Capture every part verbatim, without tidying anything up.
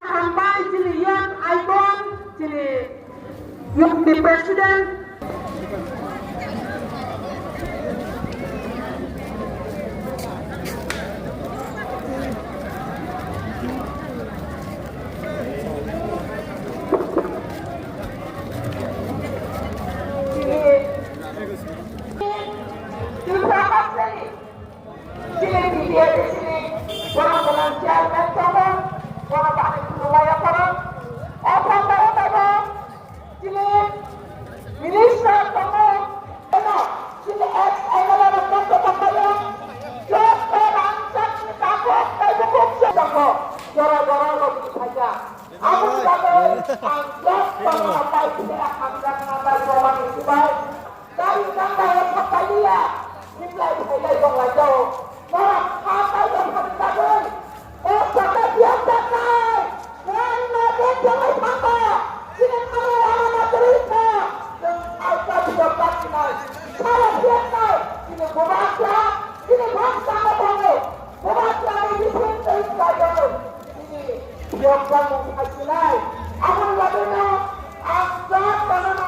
Hambai chini youth icon, chini youth ni president. Chini Tripura Council ni Chini P D A ni chini borok borok chairman tongo, borok bani khulumaya borok. O panda o tongo chini minister tongo, chini ex M L A rok tongo, tongo. Joto rangchakni tabuk tei bukhuk se tongo. Jora jora rok ni phaikha. Aboni bagwi ang jotono bai khe hamjakma bai romani sibai. Gari ganda o sapai liya, siklai phailai tonglaijao. Norok ha pailai thani bagwi, o saka biyang jaknai, nwng no bek belai thangba, chini thangwi ama ma kwrwi kha, nwng salsa bidok baksinai, sara phiyanai, chini buma kha, chini bhaksa no thangwi, buma kha ni bising twi khlaiwi, chini phiyok tongmung khaichinai, aboni bagwino ang jotono.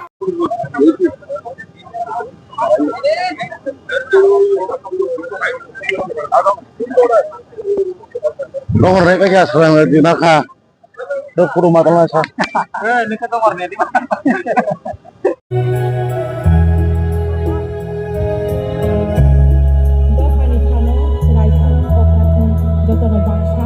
Dongor rek khe aswrang rek dina kha. Dok kuru ma tongma sa. Eh, nike dongor ne di. Dophani phano chwraithang kok hathung jotono baksa.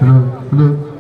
Hello, hello.